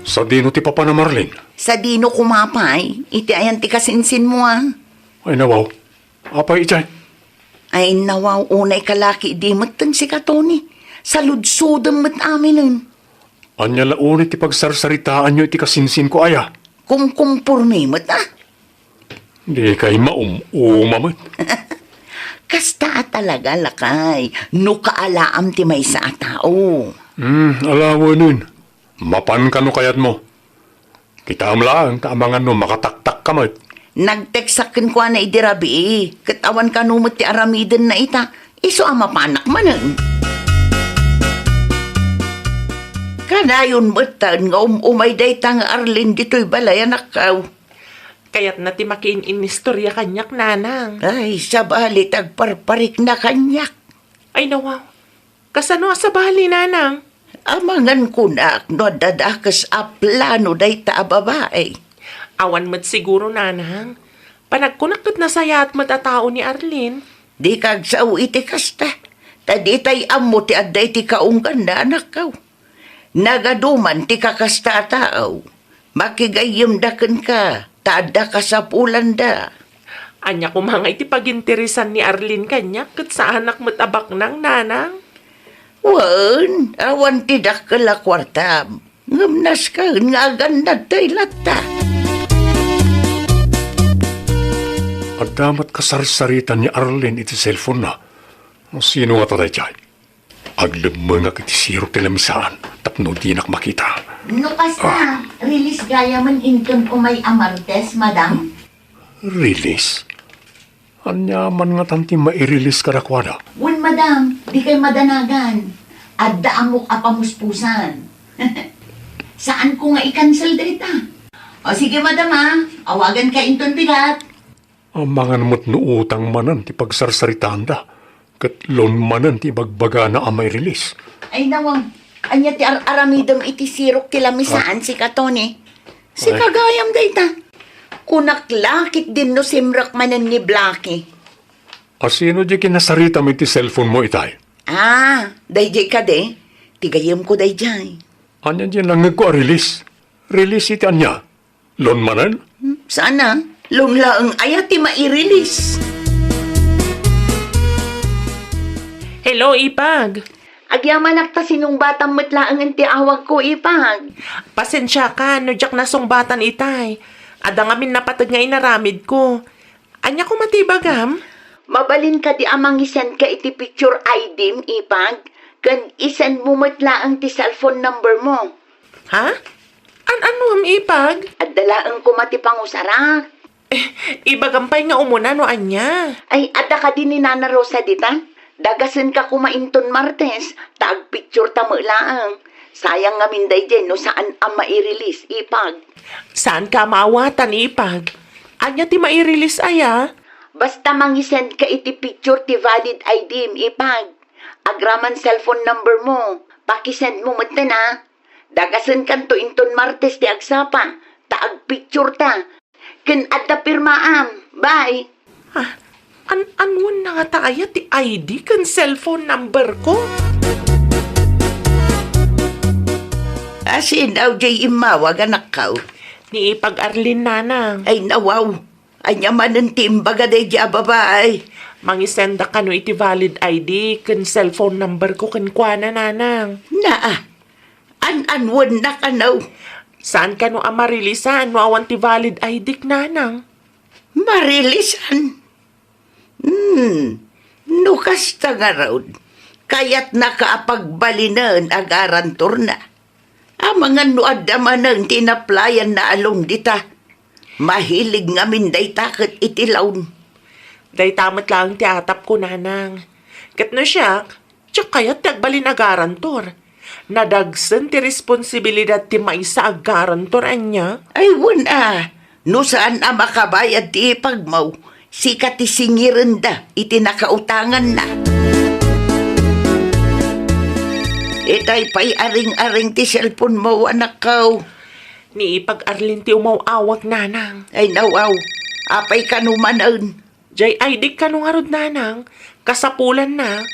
Sadino ti papanam, Arlene? Sadino koma pay? Iti ayan ti kasinsinmo, a? Ay, nawaw. Apay idiay? Ay, nawaw, unay ka la ketdi metten sika, Tony. Saludsodem met aminen. Ania la unay ti pagsarsaritaanyo iti kasinsinko, aya? Kumkumpormi met, a? Dikay maum-uma met. Kasta a talaga, lakay, no kaalaam ti maysa a tao. Hmm, alawenen. Mapan kano kayatmo. Kitaem laeng ta amangan no makataktakka met. Nagteksak kenkuana idi rabii, ket awan kano met ti aramidenna ita, isu a mapanak manen. Kanayon metten nga um-umay dayta nga Arlene ditoy balay, anakkaw. Kayatna ti makiin-inistorya kaniak, nanang. Ay, sabali ti agparparikna kaniak. Ay, nawaw. Kasano a sabali, nanang? Amangan kunak no adda dakes a plano dayta a babai. Awan met siguro, nanang. Panagkunak ket nasayaat met a tao ni Arlene. Dika agsao iti kasta. Ta ditay ammo ti adda iti kaungganna, anakkaw. Nagaduman ti kakasta a tao. Makigayyemda kenka, ta adda kasapulanda. Ania koma nga iti paginteresan ni Arlene kaniak ket saanak met a baknang, nanang? Wen, awan ti dakkel a kuartam. Ngem nasken nga agannad tay latta. Adda met kasarsaritan ni Arlene iti cellphone-na. Sino ngata daydiay? Aglemmengak iti sirok ti lamisaan tapno dinak makita. No kasta, release gayamen inton umay a Martes, madam? Release? Ania man ngatan ti mairelease kadakuada? Wen, madam, dikay madanagan. Adda ammok a pamuspusan. Saanko nga i-cancel dayta. O sige, madam, a. Awaganka inton bigat. Amangan met no utang manen ti pagsarsaritaanda, ket loan manen ti ibagbagana a mairelease. Ay, nawang, ania ti ar-aramidem iti sirok ti lamisaan, sika, Tony? Sika gayam dayta. Kunak la ket din no simrek manen ni Blackie. Asino diay kinasaritam iti cellphone-mo itay? Ah, daydiay kadi. Ti gayyemko daydiay. Ania diay nangngegko a release? Release iti ania? Loan manen? Hmm, saan a? Loan laeng aya ti mairelease? Hello, Ipag. Agyamanak ta sinungbatam met laengen ti awagko, Ipag. Pasensiaka no diak nasungbatan itay. Adda ngamin napateg nga inaramidko. Ania koma ti ibagam? Mabalin kadi a mangisendka iti picture I D-m, Ipag, ken isendmo met laeng ti cellphone number-mo. Ha? An-anuam, Ipag? Adda laeng koma ti pangusarak. Eh, ibagam pay nga umuna no ania. Ay, adda kadi ni Nana Rosa dita? Dagasenka koma inton Martes, ta agpictureta met laeng. Sayang ngamin daydiay no saan a mairelease, Ipag. Saanka a maawatan, Ipag. Ania ti mairelease aya? Basta mangisendka iti picture ti valid I D-m, Ipag. Agraman cellphone number-mo. Pakisendmo metten, a. Dagasenkanto inton Martes ti agsapa, ta agpictureta. Ken adda pirmaam. Bye. Ah, an-, anuenna ngata aya ti I D ken cellphone number-ko? Asinaw diay immawag, anakko. Ni Ipag Arlene, nanang. Ay, nawaw. Ania manen ti imbaga daydiay a babai? Mangisendak kano iti valid I D ken cellphone number-ko kenkuana, nanang. Naa, an-anuenna kano? Saan kano a mareleasan no awan ti valid I D-k, nanang? Mareleasan? Hmm, no kasta ngarud, kayatnaka a pagbalinen a guarantorna. Amangan no adda manen ti in-applyan-na a loan dita. Mahilig ngamin dayta ket iti loan. Dayta met laeng ti atapko, nanang. Ket no siak, diak kayat ti agbalin a guarantor. Nadagsen ti responsibilidad ti maysa a guarantor, ania? Ay, wen a, no saan a makabayad ti ipagmo, sika ti singirenda iti nakautanganna. Itay pay aring-aring ti cellphone-mo, anakko. Ni Ipag Arlene ti umaw-awag, nanang. Ay, nawaw. Apay kano manen? Jay, ay, di kano ngarud, nanang. Kasapulanna.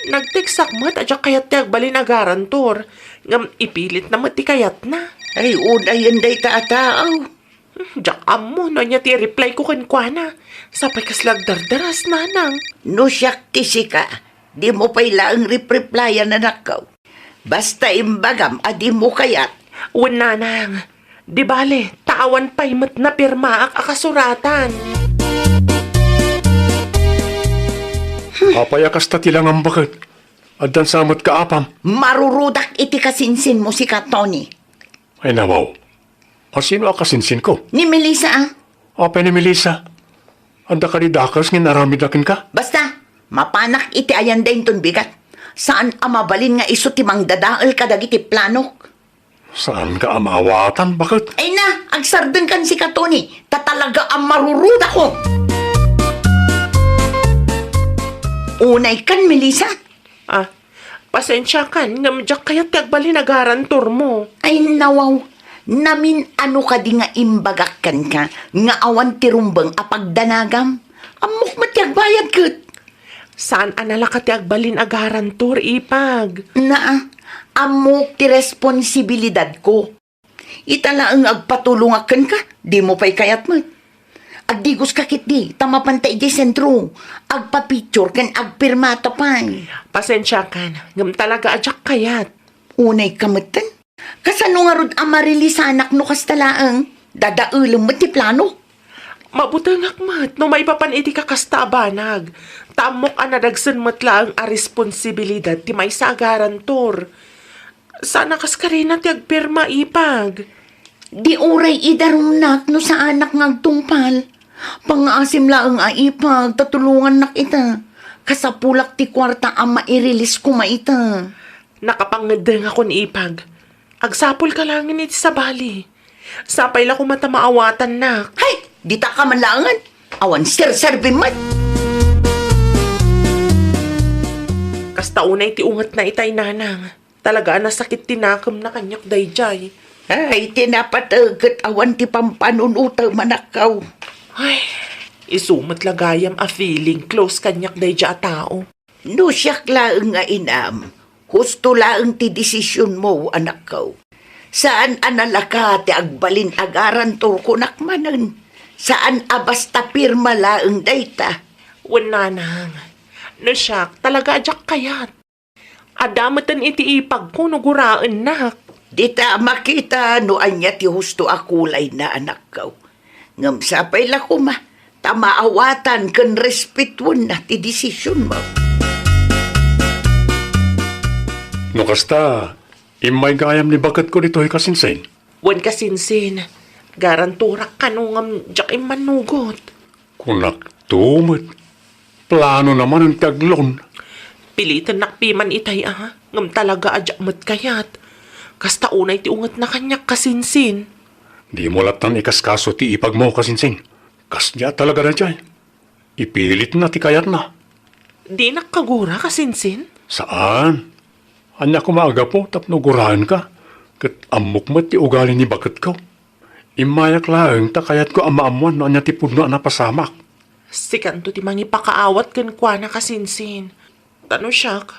Nagteksak met a diak kayat ti agbalin a guarantor. Ngem ipilitna met ti kayatna. Ay, unayen dayta a tao. Hmm, diak ammo no ania ti reply ko kenkuana. Sapay kasla agdardaras, nanang. No siak ti sika, dimo pay laeng repreplyan, anakko. Basta imbagam a dimo kayat. Wen, nanang. Di bale, ta awan pay met napirmaak a kasuratan. Apay a kasta ti langam baket? Addan sa met kaapam? Marurudak iti kasinsinmo, sika, Tony. Ay, nawaw. Asino a kasinsinko? Ni Melissa, ah. Apay ni Melissa? Adda kadi dakes nga inaramidna kenka? Basta, mapanak iti ayanna inton bigat. Saan a mabalin nga isu ti mangdadael kadagiti planok. Saanka a maawatan, baket? Ay na, agsardengkan sika, Tony, ta talaga a marurudakon. Unaykan, Melissa. Ah, pasensiakan, ngem diak kayat ti agbalin a garantormo. Ay, nawaw. Namin-ano kadi nga imbagak kenka nga awan ti rumbeng a pagdanagam? Ammok met ti agbayad ket. Saan a nalaka ti agbalin a garantor, Ipag. Naa, ammok ti responsibilidadko. Ita laeng agpatulongak kenka, dimo pay kayat met. Agdigoska ketdi, ta mapanta idiay sentro. Agpa-picture ken agpirmata pay. Pasensiakan, ngem talaga a diak kayat. Unayka metten? Kasano ngarud a marilisanak no kasta laeng? Dadaelem met ti plano. Mabutengak met no maipapan iti kakasta a banag. Ta ammok a nadagsen met laeng a responsibilidad ti maysa a garantor. Saan a kas karina ti agpirma, Ipag. Di uray idarumnak no saanak nga agtungpal. Pangngaasim laeng a, Ipag, ta tulongannak ita. Kasapulak ti kuarta a mairilis koma ita. Nakapangngeddengakon, Ipag. Agsapulka laengen iti sabali. Sapay la koma ta maawatannak. Hay! Ditaka man laengen. Awan serserbim met. Kasta unay ti ungetna itay, nanang. Talaga a nasakit ti nakemna kaniak daydiay. Ay, ti napateg ket awan ti pampanunotem, anakko. Ay, isu met la gayam a feeling close kaniak daydiay a tao. No siak laeng nga inam, husto laeng ti desisionmo, anakko. Saan a nalaka ti agbalin a garantor kunak manen. Saan a basta pirma laeng dayta. Wen, nanang, no siak, talaga a diak kayat. Adda meten iti ipagko no guraennak. Dita makita no ania ti husto a kulayna, anakko. Ngem sapay la koma, ta maawatan ken respetuenna ti desisionmo. No kasta, immay gayam ni baketko ditoy, kasinsin. Wen, kasinsin, garantorak kano ngem diak immanugot. Kunakto met, planona manen ti aglon. Pilitennak piman itay a, ngem talaga a diak met kayat. Kasta unay ti ungetna kaniak, kasinsin. Dimo lattan ikaskaso ti ipagmo, kasinsin. Kasdiay talaga daydiay. Ipilitna ti kayatna. Dinak kagura, kasinsin? Saan. Ania koma a gapu tapno guraenka, ket ammok met ti ugali ni baketko. Immayak laeng ta kayatko a maammoan no ania ti pudno a napasamak. Sikanto ti mangipakaawat kenkuana, kasinsin. Ta no siak,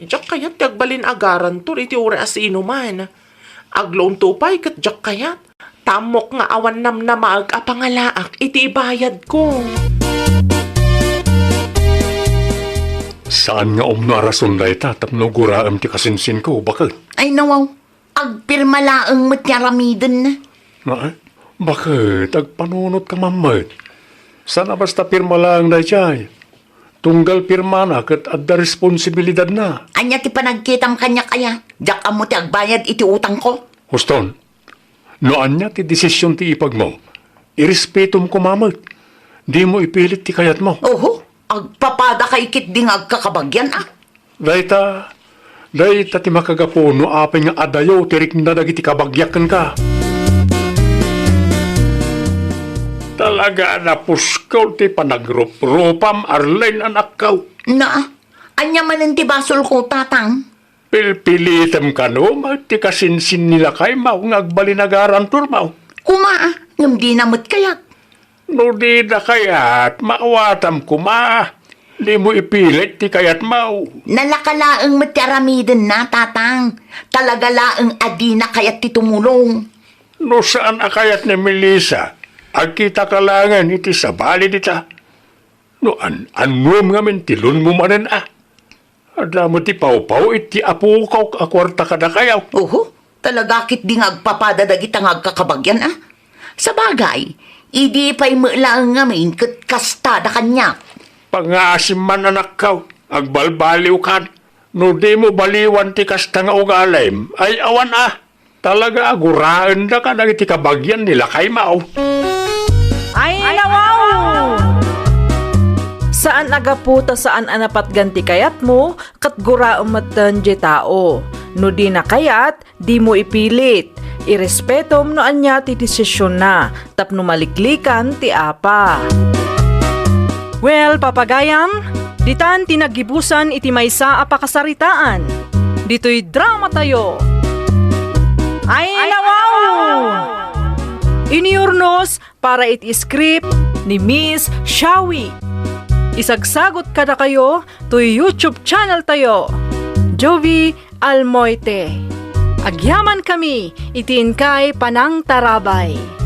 diak kayat ti agbalin a garantor iti uray a siinoman. Aglonto pay ket diak kayat. Ta ammok nga awan namnamaek a pangalaak iti ibayadko. Saan nga umno a rason dayta tapno guraem ti kasinsinko, baket? Ay, nawaw. Agpirma laeng met ti aramidenna. Ay, baket, agpanunotka man met. Saan a basta pirma laeng daydiay. Tunggal pirmana ket adda responsibilidadna. Ania ti panagkitam kaniak aya? Diak ammo ti agbayad iti utangko. Huston, no ania ti desisyon ti ipagmo, irespetom koma met. Dimo ipilit ti kayatmo. Oho, agpapadakay ketdi nga agkakabagian, a. Dayta, dayta ti makagapu no apay nga adayo ti rikna dagiti kabagiak kenka. Talaga a napuskel ti panagruprupam, Arlene, anakko. Na, ania manen ti basolko, tatang? Pilpilitem kano met ti kasinsin ni lakaymo nga agbalin a garantormo. Koma, ngem dina met kayat. No dida kayat, maawatam koma. Dimo ipilit ti kayatmo. Nalaka laeng met ti aramidenna, tatang. Talaga laeng a dina kayat ti tumulong. No saan a kayat ni Melissa, agkitaka laengen iti sabali dita. No an-annuem ngamin ti lunmo manen a. Adda met ti pawpaw iti apok a kuarta kadakayo. Oho, talaga ketdi nga agpapada dagita nga agkakabagian, a. Sabagay, idi pay met laeng ngamin ket kastada kaniak. Pangngaasim man, anakko, agbalbaliwkan. No dimo baliwan ti kasta nga ugalim, ay awan a. Talaga a guraenda kadagiti kabagian ni Lakay Mao. Ay, nawaw! Saan a gapu ta saan a napatgan ti kayatmo, ket guraem metten diay tao. No dina kayat, dimo ipilit. Irespetom no ania ti desisionna tapno maliklikan ti apa. Well, papagayam, ditan ti naggibusan iti maysa a pakasaritaan. Ditoy dramatayo. Ay, nawaw! Inurnos para iti script ni Miss Shawi. Isagsagot kadakayo toy YouTube channel tayo, Jovie Almoite. Agyamankami iti inkay panangtarabay.